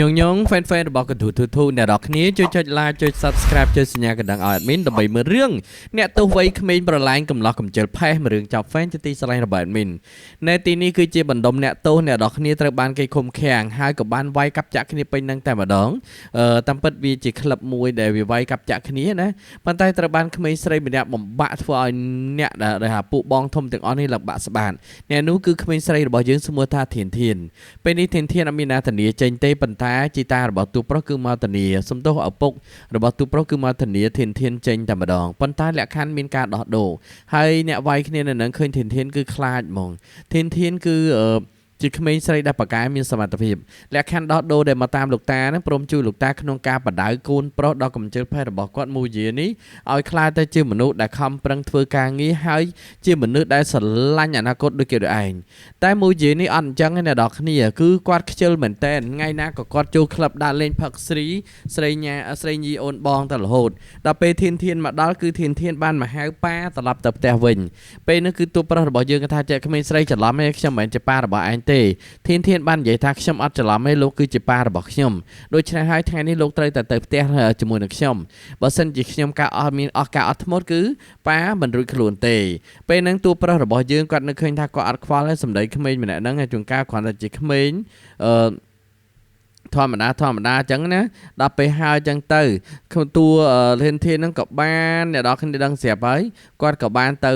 ញងញង fan fan របស់កន្ទូទូទូអ្នកនរគ្នាជួយចុច like ចុច subscribe ចុចសញ្ញាកណ្ដឹងឲ្យ admin ដើម្បីមើលរឿងអ្នកទោសវ័យក្មេងប្រឡាញកំឡោះកំជិលផេះមួយរឿងចប់ fan ជាទីស្រឡាញ់របស់ admin នៅទីនេះគឺជាបណ្ដុំអ្នកទោសអ្នកនរគ្នាត្រូវបានគេឃុំឃាំងហើយក៏បានវាយកាប់ចាក់គ្នាពេញនឹងតែម្ដងអឺតាមពិតវាជាក្លឹបមួយដែលវាវាយកាប់ចាក់គ្នាណាប៉ុន្តែត្រូវបានក្មេងស្រីម្នាក់បំបាក់ធ្វើឲ្យអ្នកដែលថាពួកបងធំទាំងអស់នេះលំបាក់ស្បាតអ្នកនោះគឺក្មេងស្រីរបស់យើងឈ្មោះថាធានធាន ពេលនេះធានធានអត់មានណាធានាចេញទេប៉ុន្តែជីតារបស់ទូប្រុសគឺមកធានាសំទោសឪពុករបស់ទូប្រុសគឺមកធានាធានធានចេញតែម្ដងប៉ុន្តែលក្ខខណ្ឌមានការដោះដូរហើយអ្នកវាយគ្នានៅនឹងឃើញធានធានគឺខ្លាចហ្មងធានធានគឺអឺជាក្មេងស្រីដែលប៉ាកែមានសមត្ថភាពលក្ខខណ្ឌដោះដូរដែលមកតាមលោកតាហ្នឹងព្រមជួយលោកតាក្នុងការបដៅកូនប្រុសដ៏កំជិលផេះរបស់គាត់មូយានេះឲ្យក្លាយទៅជាមនុស្សដែលខំប្រឹងធ្វើការងារហើយជាមនុស្សដែលស្រឡាញ់អនាគតដូចគេដូចឯង តែមួយជានេះអត់អញ្ចឹងទេអ្នកនរគ្នាគឺគាត់ខ្ជិលមែនតែនថ្ងៃណាក៏គាត់ចូលក្លឹបដើរលេងផឹកស្រីស្រីញ៉ាស្រីញីអូនបងទៅរហូតដល់ពេលធានធានមកដល់គឺធានធានបានមកហៅប៉ាត្រឡប់ទៅផ្ទះវិញពេលនោះគឺទូប្រុសរបស់យើងគាត់ថាចេះក្មេងស្រីច្រឡំទេខ្ញុំមិនមែនជាប៉ារបស់ឯងទេធានធានបាននិយាយថាខ្ញុំអត់ច្រឡំទេលោកគឺជាប៉ារបស់ខ្ញុំដូច្នេះហើយថ្ងៃនេះលោកត្រូវតែទៅផ្ទះជាមួយនឹងខ្ញុំបើសិនជាខ្ញុំការអត់មានអស់ការអត់ធ្មត់គឺប៉ាមិនរួចខ្លួនទេ ពេលហ្នឹងតួប្រុសរបស់យើងគាត់នឹកឃើញថាគាត់អត់ខ្វល់ទេសម្ដីក្មេងម្នាក់ហ្នឹងហើយជួនកាលគ្រាន់តែជាក្មេងអឺធម្មតាធម្មតាអញ្ចឹងណាដល់ពេលហើយអញ្ចឹងទៅខ្ញុំតួធានធានហ្នឹងក៏បានអ្នកនរគ្នាដឹងស្រាប់ហើយគាត់ក៏បានទៅ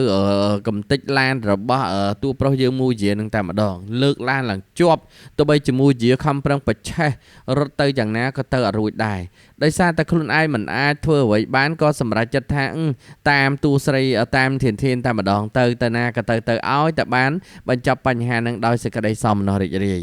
កំតិចឡានរបស់តួប្រុសយើងមួយជានឹងតែម្ដងលើកឡានឡើងជាប់ទោះបីជាមួយជាខំប្រឹងប្រឆេះរត់ទៅយ៉ាងណាក៏ទៅអត់រួចដែរដោយសារតែខ្លួនឯងមិនអាចធ្វើអ្វីបានក៏សម្រេចចិត្តថា តាមតួស្រីតាមធានធានតែម្ដងទៅទៅណាក៏ទៅទៅឲ្យតែបានបញ្ចប់បញ្ហានឹងដោយសេចក្តីសោមនស្សរីករាយ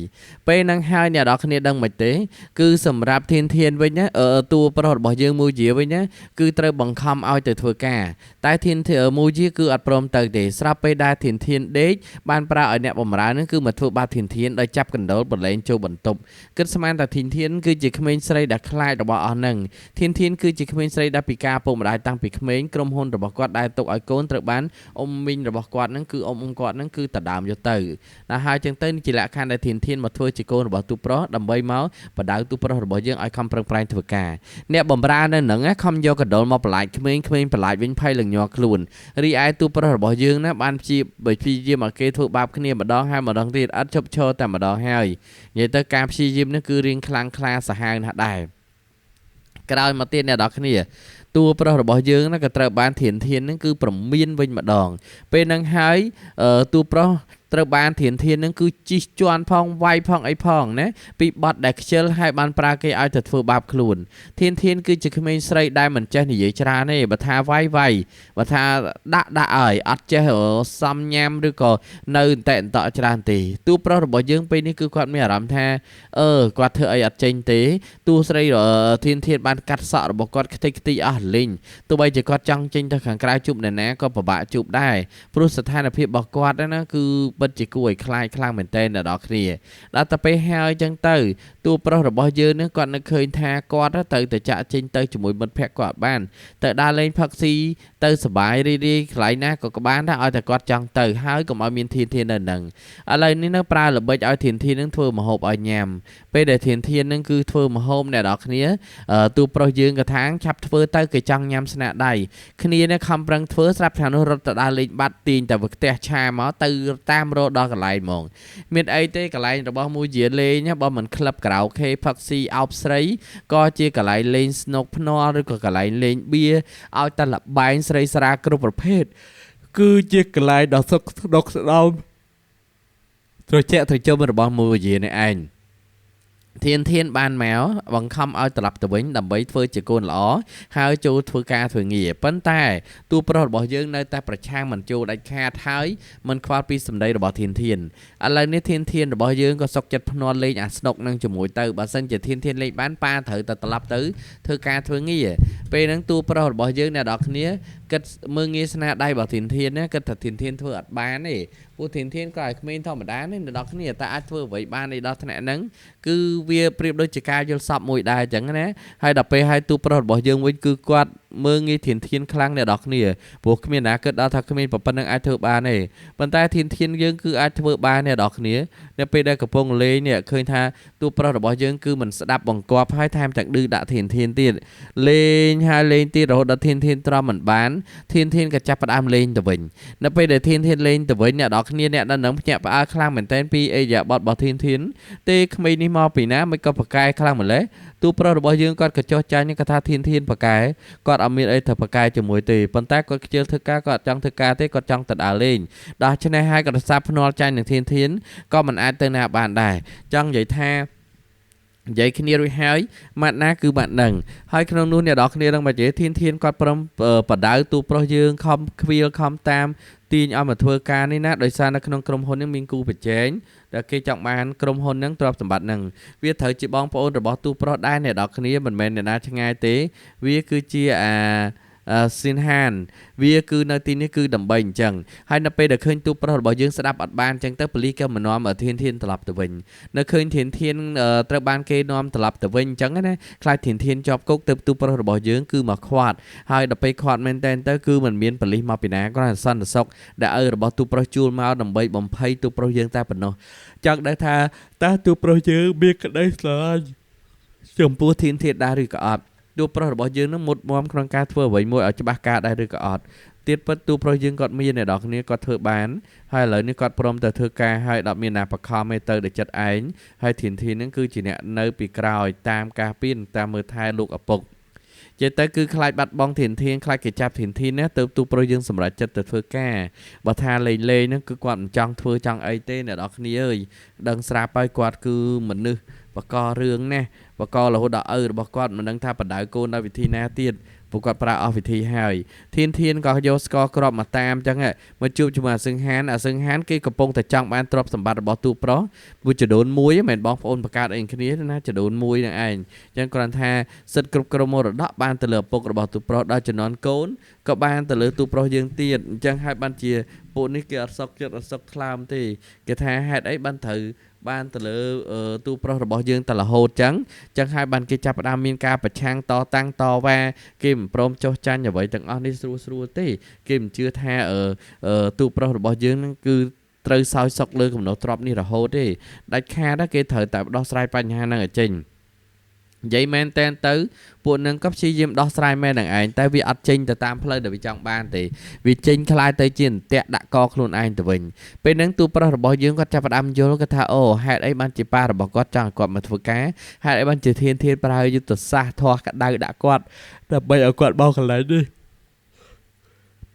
ពេលហ្នឹងហើយអ្នកនរគ្នាដឹងមិនទេគឺសម្រាប់ធានធានវិញណាតួប្រុសរបស់យើងមួយជាវិញណាគឺត្រូវបង្ខំឲ្យទៅធ្វើការតែធានមួយជាគឺអត់ព្រមទៅទេស្រាប់ពេលដែលធានធានដេកបានប្រើឲ្យអ្នកបម្រើនឹងគឺមកធ្វើបាបធានធានដោយចាប់កណ្ដុលប្រឡែងចូលបន្ទប់គិតស្មានតែធានធានគឺជាក្មេងស្រីដែលខ្លាចរបស់អស់នឹង ធានធានគឺជាក្មេងស្រីដែលពិការពុកម្ដាយតាំងពីក្មេងក្រុមហ៊ុនរបស់គាត់ដែលទុកឲ្យកូនត្រូវបានអ៊ំមីងរបស់គាត់ហ្នឹងគឺអ៊ំអ៊ំគាត់ហ្នឹងគឺតដើមយកទៅដល់ហើយចឹងទៅនេះជាលក្ខខណ្ឌដែលធានធានមកធ្វើជាកូនរបស់ទូប្រុសដើម្បីមកបដៅទូប្រុសរបស់យើងឲ្យខំប្រឹងប្រែងធ្វើការអ្នកបំរើនៅហ្នឹងខំយកកណ្ដុលមកបន្លាចក្មេងក្មេងបន្លាចវិញភ័យលញ័រខ្លួនរីឯទូប្រុសរបស់យើងណាបានព្យាព្យាយាមឲ្យគេធ្វើបាបគ្នាម្ដងហើយម្ដងទៀតអត់ជប់ឈរតែម្ដងហើយនិយាយទៅការព្យាយាមនេះគឺរៀងខ្លាំងក្លាសាហាវណាស់ដែរក្រោយមកទៀតអ្នកនរគ្នាតួប្រុសរបស់យើងណាក៏ត្រូវបានធានធានហ្នឹងគឺប្រមានវិញម្ដងពេលហ្នឹងហើយតួប្រុសត្រូវបានធានធានហ្នឹងគឺជីកជន់ផងវាយផងអីផងណាពីបត់ដែលខ្ជិលហើយបានប្រើគេឲ្យទៅធ្វើបាបខ្លួនធានធានគឺជាក្មេងស្រីដែលមិនចេះនិយាយច្រើនទេបើថាវាយវាយបើថាដាក់ដាក់ឲ្យអត់ចេះសំញ៉ាំឬក៏នៅអន្តែអន្តក់ច្រើនទេតួប្រុសរបស់យើងពេលនេះគឺគាត់មានអារម្មណ៍ថាគាត់ធ្វើអីអត់ចេញទេ តួស្រីធានធានបានកាត់សក់របស់គាត់ខ្ទេចខ្ទីអស់លីងទោះបីជាគាត់ចង់ចេញទៅខាងក្រៅជួបអ្នកណាក៏ពិបាកជួបដែរព្រោះស្ថានភាពរបស់គាត់ណាគឺពិតជាគួរឲ្យខ្លាចខ្លាំងមែនទែនអ្នកនរគ្នាដល់ទៅពេលហើយចឹងទៅតួប្រុសរបស់យើងនេះគាត់នឹកឃើញថាគាត់ត្រូវតែចាក់ចេញទៅជាមួយមិត្តភក្តិគាត់បានទៅដើរលេងផឹកស៊ីទៅសប្បាយរីករាយកន្លែងណាក៏ក៏បានដែរឲ្យតែគាត់ចង់ទៅហើយកុំឲ្យមានធានធាននៅនឹងឥឡូវនេះនៅប្រើល្បិចឲ្យធានធាននឹងធ្វើម្ហូបឲ្យញ៉ាំ ពេលដែលធានធាននឹងគឺធ្វើម្ហូបអ្នកនរគ្នាទូប្រុសយើងក៏ថាងឆាប់ធ្វើទៅគេចង់ញ៉ាំស្នាដៃគ្នានេះខំប្រឹងធ្វើស្រាប់ថានោះរត់ទៅដើរលេងបាត់ទាញតែផ្ទះឆាមកទៅតាមរកដល់កន្លែងហ្មងមានអីទេកន្លែងរបស់មួយជាលេងបើមិនក្លឹបការ៉ាអូខេផឹកស៊ីអោបស្រីក៏ជាកន្លែងលេងស្នុកភ្នាល់ឬក៏កន្លែងលេងបៀឲ្យតែលបែងស្រីស្រាគ្រប់ប្រភេទគឺជាកន្លែងដ៏សុខដុកស្ដំត្រជាក់ត្រជុំរបស់មួយជានេះឯង ធានធានបានមកបង្ខំឲ្យត្រឡប់ទៅវិញដើម្បីធ្វើជាកូនល្អហើយចូលធ្វើការធ្វើងារប៉ុន្តែតួប្រុសរបស់យើងនៅតែប្រឆាំងមិនចូលដាច់ខាតហើយមិនខ្វល់ពីសម្ដីរបស់ធានធានឥឡូវនេះធានធានរបស់យើងក៏សុកចិត្តភ្នាល់លេងអាស្នុកនឹងជាមួយទៅបើសិនជាធានធានលេងបានប៉ាត្រូវតែត្រឡប់ទៅធ្វើការធ្វើងារពេលហ្នឹងតួប្រុសរបស់យើងអ្នកនរគ្នាគិតមើលងាយស្នាដៃរបស់ធានធានណាគិតថាធានធានធ្វើអត់បានទេពួកធានធានក៏ឲ្យក្មេងធម្មតានេះអ្នកនរគ្នាតែអាចធ្វើអ្វីបានឯដល់ថ្នាក់ហ្នឹងគឺវាប្រៀបដូចជាការយល់សពមួយដែរអញ្ចឹងណាហើយដល់ពេលឲ្យទូប្រុសរបស់យើងវិញគឺគាត់ មើងងាយធានធានខ្លាំងអ្នកនរគ្នាព្រោះគ្មានណាគិតដល់ថាគ្មានប៉ុណ្្នឹងអាចធ្វើបានទេប៉ុន្តែធានធានយើងគឺអាចធ្វើបានអ្នកនរគ្នានៅពេលដែលកំពុងលេងនេះឃើញថាតួប្រុសរបស់យើងគឺមិនស្ដាប់បង្គាប់ហើយថែមទាំងឌឺដាក់ធានធានទៀតលេងហើយលេងទៀតរហូតដល់ធានធានទ្រាំមិនបានធានធានក៏ចាប់ផ្ដើមលេងទៅវិញនៅពេលដែលធានធានលេងទៅវិញអ្នកនរគ្នាអ្នកនៅនឹងភ្ញាក់ផ្អើលខ្លាំងមែនទែនពីអេយ៉ាបតរបស់ធានធានទេក្មេងនេះមកពីណាមិនក៏ប្រកែខ្លាំងម្ល៉េះតួប្រុសរបស់យើងគាត់ក៏ចោះចាញ់គាត់ថាធានធានប្រកែគាត់អត់មានអីត្រូវប្រកែជាមួយទេប៉ុន្តែគាត់ខ្ជិលធ្វើការគាត់អត់ចង់ធ្វើការទេគាត់ចង់ទៅដើរលេងដោះឆ្នេះហើយក៏សាបភ្នាល់ចាញ់នឹងធានធានក៏មិនអាចទៅណាបានដែរចង់និយាយថានិយាយគ្នារួចហើយម៉ាត់ណាគឺម៉ាត់នឹងហើយក្នុងនោះអ្នកនរគ្នានឹងមកនិយាយធានធានគាត់ព្រមបដៅទូប្រុសយើងខំខ្វៀលខំតាមទាញឲ្យមកធ្វើការនេះណាដោយសារនៅក្នុងក្រុមហ៊ុននេះមានគូប្រជែងដែលគេចង់បានក្រុមហ៊ុនហ្នឹងទ្រព្យសម្បត្តិហ្នឹងវាត្រូវជាបងប្អូនរបស់ទូប្រុសដែរអ្នកនរគ្នាមិនមែនអ្នកណាឆ្ងាយទេវាគឺជាអាស៊ីនហានវាគឺនៅទីនេះគឺដើម្បីអញ្ចឹងហើយនៅពេលដែលឃើញទូប្រុសរបស់យើងស្ដាប់អត់បានអញ្ចឹងទៅប៉ូលីសក៏មិននាំធានធានត្រឡប់ទៅវិញនៅឃើញធានធានត្រូវបានគេនាំត្រឡប់ទៅវិញអញ្ចឹងណាខ្លាចធានធានជាប់គុកទៅទូប្រុសរបស់យើងគឺមកខាត់ហើយដល់ពេលខាត់មែនតែនទៅគឺមិនមានប៉ូលីសមកពីណាគ្រាន់តែសន្តិសុខដែលឪរបស់ទូប្រុសជួលមកដើម្បីបំភ័យទូប្រុសយើងតែប៉ុណ្ណោះចង់ដឹងថាតើទូប្រុសយើងមានក្តីស្រឡាញ់ចំពោះធានធានដែរឬក៏អត់តួប្រុសរបស់យើងនឹងមុតមមក្នុងការធ្វើអ្វីមួយឲ្យច្បាស់ការដែរឬក៏អត់ទៀតពិតតួប្រុសយើងគាត់មានអ្នកនរគ្នាគាត់ធ្វើបានហើយឥឡូវនេះគាត់ព្រមទៅធ្វើការហើយដល់មានណាបខំឯទៅដល់ចិត្តឯងហើយធានធាននឹងគឺជាអ្នកនៅពីក្រោយតាមការពៀនតាមមើលថែលោកឪពុកនិយាយទៅគឺខ្លាចបាត់បង់ធានធានខ្លាចគេចាប់ធានធានណាទៅទូប្រុសយើងសម្រេចចិត្តទៅធ្វើការបើថាលេងលេងហ្នឹងគឺគាត់មិនចង់ធ្វើចង់អីទេអ្នកនរគ្នាអើយដឹងស្រាប់ហើយគាត់គឺមនុស្សបករឿងណាបករហូតដល់ឪរបស់គាត់មិនដឹងថាបដៅកូនដោយវិធីណាទៀតពួកគាត់ប្រើអស់វិធីហើយធានធានក៏យកស្ករគ្រាប់មកតាមអញ្ចឹងមកជួបជាមួយអាសឹងហានអាសឹងហានគេកំពុងតែចង់បានទ្រព្យសម្បត្តិរបស់ទូប្រុសមួយចដូនមួយមិនមែនបងប្អូនបង្កើតអីគ្នាទេណាចដូនមួយនឹងឯងអញ្ចឹងគ្រាន់ថាសិទ្ធិគ្រប់គ្រងមរតកបានទៅលើឪពុករបស់ទូប្រុសដល់ជំនាន់កូនក៏បានទៅលើទូប្រុសយើងទៀតអញ្ចឹងហើយបានជាពួកនេះគេអត់សុខចិត្តអត់សុខថ្លើមទេគេថាហេតុអីបានត្រូវបានទៅលើទូប្រុសរបស់យើងតែរហូតចឹងចឹងហើយបានគេចាប់ផ្ដើមមានការប្រឆាំងតតាំងតវ៉ាគេមិនព្រមចុះចាញ់អ្វីទាំងអស់នេះស្រួលស្រួលទេគេមិនជឿថាទូប្រុសរបស់យើងនឹងគឺត្រូវសោយសុកលើកំណត់ទ្រព្យនេះរហូតទេដាច់ខាតគេត្រូវតែដោះស្រាយបញ្ហាហ្នឹងឲ្យចេញនិយាយមែនតែនទៅពួកនឹងក៏ព្យាយាមដោះស្រាយមែននឹងឯងតែវាអត់ចេញទៅតាមផ្លូវដែលវាចង់បានទេវាចេញคล้ายទៅជាអន្ទាក់ដាក់កខ្លួនឯងទៅវិញពេលហ្នឹងទូប្រុសរបស់យើងគាត់ចាប់ផ្ដើមយល់គាត់ថាអូហេតុអីបានជាប៉ារបស់គាត់ចង់ឲ្យគាត់មកធ្វើការហេតុអីបានជាធានធានប្រើយុទ្ធសាស្ត្រធាស់ក្តៅដាក់គាត់ដើម្បីឲ្យគាត់បោកកន្លែងនេះ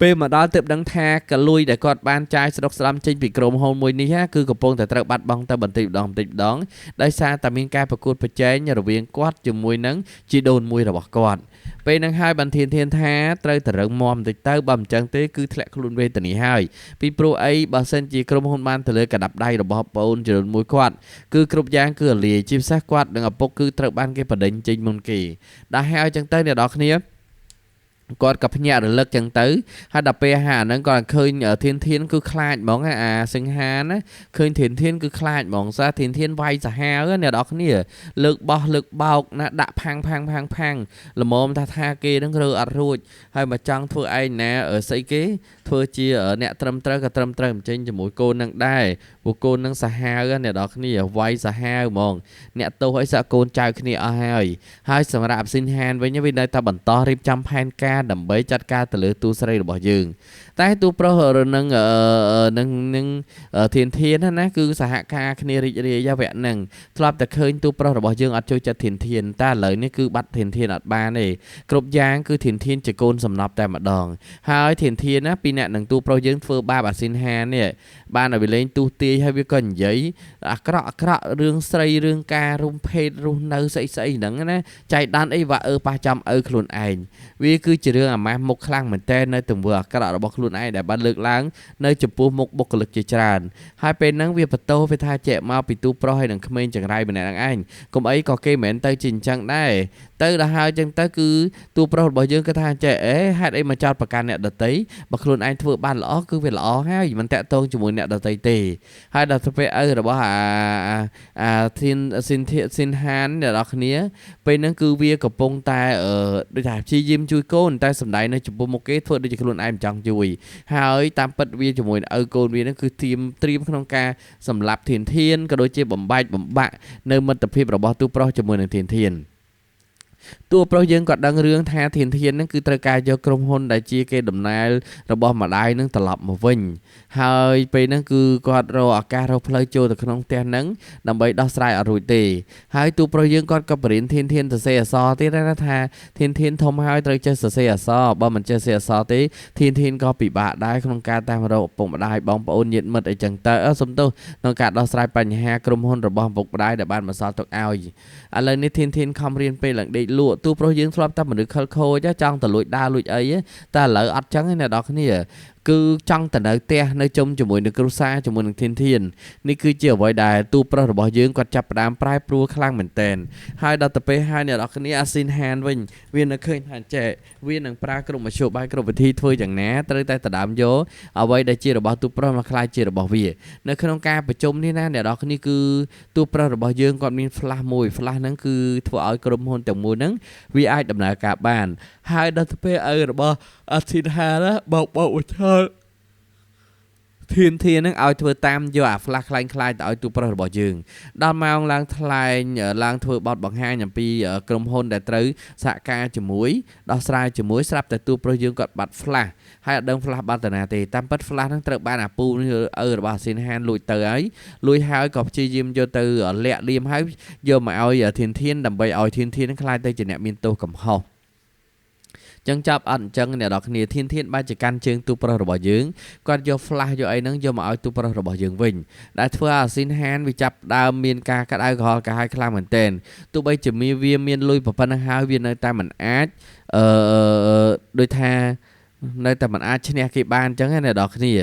ពេលមកដល់ទើបដឹងថាកលួយដែលគាត់បានចាយស្ដុកស្ដំចេញពីក្រុមហ៊ុនមួយនេះគឺកំពុងតែត្រូវបាត់បង់ទៅបន្តិចម្ដងបន្តិចម្ដងដោយសារតែមានការប្រកួតប្រជែងរវាងគាត់ជាមួយនឹងជីដូនមួយរបស់គាត់ពេលហ្នឹងហើយបានធានធានថាត្រូវតែរឹងមាំបន្តិចទៅបើមិនចឹងទេគឺធ្លាក់ខ្លួនវេទនាហើយពីព្រោះអីបើសិនជាក្រុមហ៊ុនបានទៅលើកដាប់ដៃរបស់ប្អូនជីដូនមួយគាត់គឺគ្រប់យ៉ាងគឺអាលាយជាពិសេសគាត់និងឪពុកគឺត្រូវបានគេបដិញចេញមុនគេដល់ហើយចឹងទៅអ្នកនរគ្នាគាត់ក៏ភ្ញាក់រលឹកចឹងទៅហើយដល់ពេលហាហ្នឹងគាត់ឃើញធានធានគឺខ្លាចហ្មងអាសង្ហាណាឃើញធានធានគឺខ្លាចហ្មងសារធានធានវាយសាហាវអ្នកនរគ្នាលើកបោះលើកបោកណាដាក់ផាំងផាំងផាំងផាំងល្មមថាថាគេហ្នឹងរើអត់រួចហើយមកចង់ធ្វើឯងណាស្អីគេធ្វើជាអ្នកត្រឹមត្រូវក៏ត្រឹមត្រូវមិនចេញជាមួយកូននឹងដែរពួកកូននឹងសាហាវអ្នកនរគ្នាវាយសាហាវហ្មងអ្នកទោសអីសាកូនចៅគ្នាអស់ហើយហើយសម្រាប់សិនហានវិញវានៅតែបន្តរៀបចំផែនការដើម្បីចាត់ការទៅលើទូស្រីរបស់យើងតែទូប្រុសនឹងនឹងនឹងធានធានណាគឺសហការគ្នារីករាយវគ្គហ្នឹងធ្លាប់តែឃើញទូប្រុសរបស់យើងអត់ចូលចិត្តធានធានតែឥឡូវនេះគឺបាត់ធានធានអត់បានទេគ្រប់យ៉ាងគឺធានធានជាកូនសំណប់តែម្ដងហើយធានធានណាពីអ្នកនឹងទូប្រុសយើងធ្វើបាបអាស៊ីនហានេះបានឲ្យវាលេងទូទាយហើយវាក៏និយាយអាក្រក់អាក្រក់រឿងស្រីរឿងការរុំភេទរស់នៅស្អីស្អីហ្នឹងណាចៃដានអីវ៉ាអឺប៉ះចំឪខ្លួនឯងវាគឺជារឿងអាម៉ាស់មុខខ្លាំងមែនតើនៅទង្វើអាក្រក់របស់ខ្លួនឯងដែលបានលើកឡើងនៅចំពោះមុខបុគ្គលិកជាច្រើនហើយពេលហ្នឹងវាបន្ទោសវាថាជែកមកពីទូប្រុសហើយនឹងក្មេងចង្រៃម្នាក់ហ្នឹងឯងកុំអីក៏គេមិនមែនទៅជាអញ្ចឹងដែរ ទៅដល់ហើយចឹងទៅគឺតួប្រុសរបស់យើងគឺថាចេះអេហេតុអីមកចោតប្រកាន់អ្នកដតីបើខ្លួនឯងធ្វើបានល្អគឺវាល្អហើយមិនតាក់ទងជាមួយអ្នកដតីទេហើយដល់ទៅពេលឪរបស់អាអាធានស៊ីនស៊ីនហានអ្នកនរគ្នាពេលហ្នឹងគឺវាកំពុងតែដូចថាព្យាយាមជួយកូនតែសំដែងនៅចំពោះមុខគេធ្វើដូចជាខ្លួនឯងមិនចង់ជួយហើយតាមពិតវាជាមួយឪកូនវាហ្នឹងគឺត្រៀមក្នុងការសម្លាប់ធានធានក៏ដូចជាបំបែកបំបាក់នៅមិត្តភាពរបស់ទូប្រុសជាមួយនឹងធានធានតួប្រុសយើងក៏ដឹងរឿងថាធានធានហ្នឹងគឺត្រូវការយកក្រុមហ៊ុនដែលជាគេដំណែលរបស់ម្ដាយហ្នឹងត្រឡប់មកវិញហើយពេលហ្នឹងគឺគាត់រកឱកាសរកផ្លូវចូលទៅក្នុងផ្ទះហ្នឹងដើម្បីដោះស្រាយអត់រួចទេហើយតួប្រុសយើងគាត់ក៏បរៀនធានធានសរសេរអក្សរទៀតណាថាធានធានធំហើយត្រូវចេះសរសេរអក្សរបើមិនចេះសរសេរអក្សរទេធានធានក៏ពិបាកដែរក្នុងការតាមរកឪពុកម្ដាយបងប្អូនញាតិមិត្តអីចឹងទៅសុំទោសក្នុងការដោះស្រាយបញ្ហាក្រុមហ៊ុនរបស់ឪពុកម្ដាយដែលបានបន្សល់ទុកឲ្យឥឡូវនេះធានធានខំរៀនពេលឡើងដេកលក់ទូប្រុសយើងធ្លាប់តែមនុស្សខិលខូចចង់ទៅលួចដើរលួចអីតែឥឡូវអត់ចឹងទេអ្នកនរគ្នាគឺចង់ទៅនៅផ្ទះនៅជុំជាមួយនឹងគ្រួសារជាមួយនឹងធានធាននេះគឺជាអ្វីដែលទូប្រុសរបស់យើងគាត់ចាប់ផ្ដើមប្រែប្រួលខ្លាំងមែនទែនហើយដល់ទៅពេលហើយអ្នកនរគ្នាអាស៊ីនហានវិញវានៅឃើញថាចេះវានឹងប្រើគ្រប់មធ្យោបាយគ្រប់វិធីធ្វើយ៉ាងណាត្រូវតែដដើមយកអ្វីដែលជារបស់ទូប្រុសមកក្លាយជារបស់វានៅក្នុងការប្រជុំនេះណាអ្នកនរគ្នាគឺទូប្រុសរបស់យើងគាត់មាន flash មួយ flash ហ្នឹងគឺធ្វើឲ្យក្រុមហ៊ុនទាំងមូលហ្នឹងវាអាចដំណើរការបានហើយដល់ទៅពេលឪរបស់អាស៊ីនហានបោកបោកឧឆលធានធាននឹងឲ្យធ្វើតាមយកអា flash ខ្លាញ់ខ្លាយទៅឲ្យទូប្រុសរបស់យើងដល់ម៉ោងឡើងថ្លែងឡើងធ្វើបទបង្ហាញអំពីក្រុមហ៊ុនដែលត្រូវសហការជាមួយដោះស្រាយជាមួយស្រាប់តែទូប្រុសយើងគាត់បាត់ flash ហើយអត់ដឹង flash បាត់តាណាទេតាមពិត flash ហ្នឹងត្រូវបានអាពូនេះឪរបស់អាស៊ីនហានលួចទៅហើយលួចហើយក៏ព្យាយាមយកទៅលាក់លៀមហើយយកមកឲ្យធានធានដើម្បីឲ្យធានធាននឹងក្លាយទៅជាអ្នកមានទោសកំហុសចឹងចាប់អត់អញ្ចឹងអ្នកនរគ្នាធានធានបែរជាកាន់ជើងទូប្រុសរបស់យើងគាត់យក flash យកអីហ្នឹងយកមកឲ្យទូប្រុសរបស់យើងវិញដែលធ្វើឲ្យអាស៊ីនហានវាចាប់ដើមមានការក្តៅក្រហល់កាហាយខ្លាំងមែនទែនទោះបីជាមានវាមានលុយប៉ុណ្ណឹងហើយវានៅតែមិនអាចអឺដូចថានៅតែមិនអាចឈ្នះគេបានអញ្ចឹងណាអ្នកនរគ្នា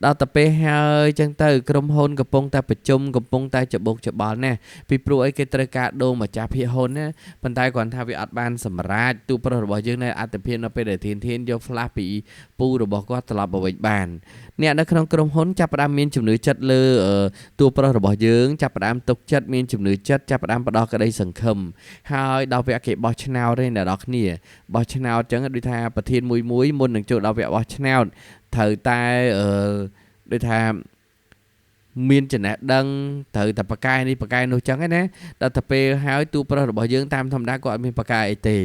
ដល់ទៅពេលហើយចឹងទៅក្រុមហ៊ុនកំពុងតែប្រជុំកំពុងតែច្បុកច្បល់ណាស់ពីព្រោះអីគេត្រូវការដូរម្ចាស់ភាគហ៊ុនណាប៉ុន្តែគ្រាន់ថាវាអត់បានសម្រេចទូប្រុសរបស់យើងនៅអត្តភាពនៅពេលដែលធានធានយក flash ពីពូរបស់គាត់ត្រឡប់មកវិញបានអ្នកនៅក្នុងក្រុមហ៊ុនចាប់ផ្ដើមមានជំនឿចិត្តលើតួប្រុសរបស់យើងចាប់ផ្ដើមទុកចិត្តមានជំនឿចិត្តចាប់ផ្ដើមផ្ដោះក្តីសង្ឃឹមហើយដល់វគ្គគេបោះឆ្នោតទេអ្នកនរគ្នាបោះឆ្នោតចឹងដូចថាប្រធានមួយមួយមុននឹងចូលដល់វគ្គបោះឆ្នោតត្រូវតែដូចថាមានចំណេះដឹងត្រូវតែប្រកែនេះប្រកែនោះចឹងណាដល់ទៅពេលហើយទូប្រុសរបស់យើងតាមធម្មតាគាត់អត់មានប្រកែអីទេ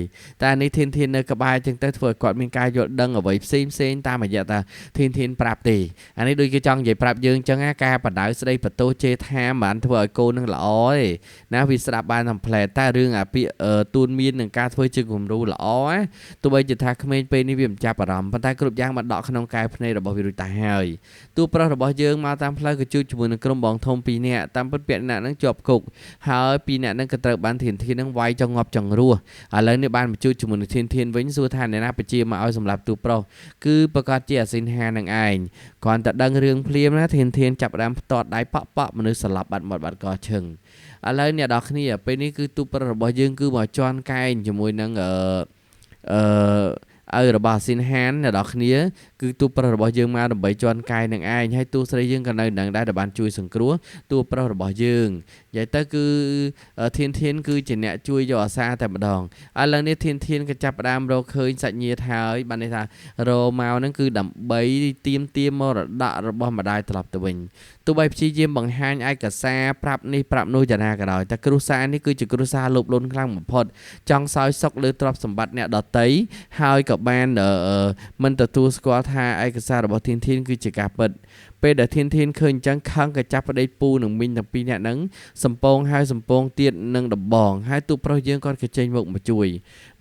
តែនេះធានធាននៅក្បែរចឹងទៅធ្វើឲ្យគាត់មានការយល់ដឹងអ្វីផ្សេងផ្សេងតាមរយៈតាធានធានប្រាប់ទេអានេះដូចគេចង់និយាយប្រាប់យើងចឹងណាការបដៅស្ដីបន្ទោសជេរថាមិនបានធ្វើឲ្យកូននឹងល្អទេណាវាស្ដាប់បានតែផ្លែតែរឿងអាពាក្យទូនមាននឹងការធ្វើជាគំរូល្អណាទោះបីជាថាក្មេងពេលនេះវាមិនចាប់អារម្មណ៍ប៉ុន្តែគ្រប់យ៉ាងបានដកក្នុងកែវភ្នែករបស់វារួចទៅហើយទូប្រុសរបស់យើងមកតាមផ្លូវក៏ជួបជាមួយនឹងក្រុមបងធំ2នាក់តាមពិតពាក្យអ្នកហ្នឹងជាប់គុកហើយ2នាក់ហ្នឹងក៏ត្រូវបានធានធានហ្នឹងវាយចង់ងាប់ចង់រស់ឥឡូវនេះបានបញ្ជូនជាមួយនឹងធានធានវិញសួរថាអ្នកណាបញ្ជាមកឲ្យសម្លាប់ទូប្រុសគឺប្រកាសជាអាស៊ីនហានឹងឯងគ្រាន់តែដឹងរឿងភ្លាមណាធានធានចាប់ផ្ដើមផ្ទាត់ដៃប៉ក់ប៉ក់មនុស្សស្លាប់បាត់មាត់បាត់កឈឹងឥឡូវអ្នកនរគ្នាពេលនេះគឺទូប្រុសរបស់យើងគឺមកជន់កែងជាមួយនឹងអឺឪរបស់អាស៊ីនហានអ្នកនរគ្នាគឺទូប្រុសរបស់យើងមកដើម្បីជន់កាយនឹងឯងហើយទូស្រីយើងក៏នៅនឹងដែរដែលបានជួយសង្គ្រោះទូប្រុសរបស់យើងនិយាយទៅគឺធានធានគឺជាអ្នកជួយយកអាសាតែម្ដងឥឡូវនេះធានធានក៏ចាប់ផ្ដើមរកឃើញសាច់ញាតិហើយបានន័យថារមកហ្នឹងគឺដើម្បីទៀមទាមរតករបស់ម្ដាយត្រឡប់ទៅវិញទោះបីព្យាយាមបង្ហាញឯកសារប្រាប់នេះប្រាប់នោះយ៉ាងណាក៏ដោយតែគ្រួសារនេះគឺជាគ្រួសារលោភលន់ខ្លាំងបំផុតចង់សោយសុខលើទ្រព្យសម្បត្តិអ្នកដទៃហើយក៏បានមិនទទួលស្គាល់ថាឯកសាររបស់ធានធានគឺជាការពិតពេលដែលធានធានឃើញអញ្ចឹងខឹងក៏ចាប់ប្តីពូនិងមីងទាំងពីរនាក់ហ្នឹងសំពងហើយសំពងទៀតនឹងដំបងហើយទូប្រុសយើងគាត់ក៏ចេញមកជួយ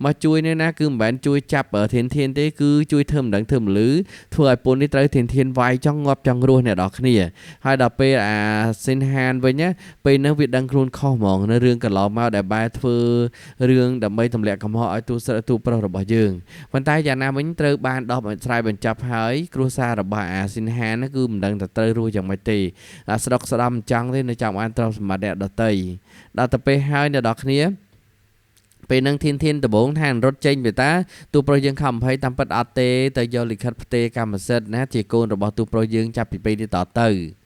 មកជួយនេះណាគឺមិនមែនជួយចាប់ធានធានទេគឺជួយធ្វើមិនដឹងធ្វើមិនលឺធ្វើឲ្យពូនេះត្រូវធានធានវាយចង់ងាប់ចង់រស់អ្នកនរគ្នាហើយដល់ពេលអាស៊ីនហានវិញណាពេលហ្នឹងវាដឹងខ្លួនខុសហ្មងនៅរឿងកន្លងមកដែលបែរធ្វើរឿងដើម្បីទម្លាក់កំហុសឲ្យទូស្រីទូប្រុសរបស់យើងប៉ុន្តែយ៉ាងណាវិញត្រូវបានដោះស្រាយបញ្ចប់ហើយគ្រួសាររបស់អាស៊ីនហានគឺមិនដឹងថាត្រូវរស់យ៉ាងម៉េចទេអាស្ដុកស្ដំចង់ទេនៅចង់បានទ្រព្យសម្បត្តិអ្នកដទៃដល់ទៅពេលហើយអ្នកនរគ្នា ពេលហ្នឹងធានធានដំបងថារត់ចេញទៅតាទូប្រុសយើងខំ20តាមពិតអត់ទេទៅយកលិខិតផ្ទេរកម្មសិទ្ធិណាជាកូនរបស់ទូប្រុសយើងចាប់ពីពេលនេះតទៅ។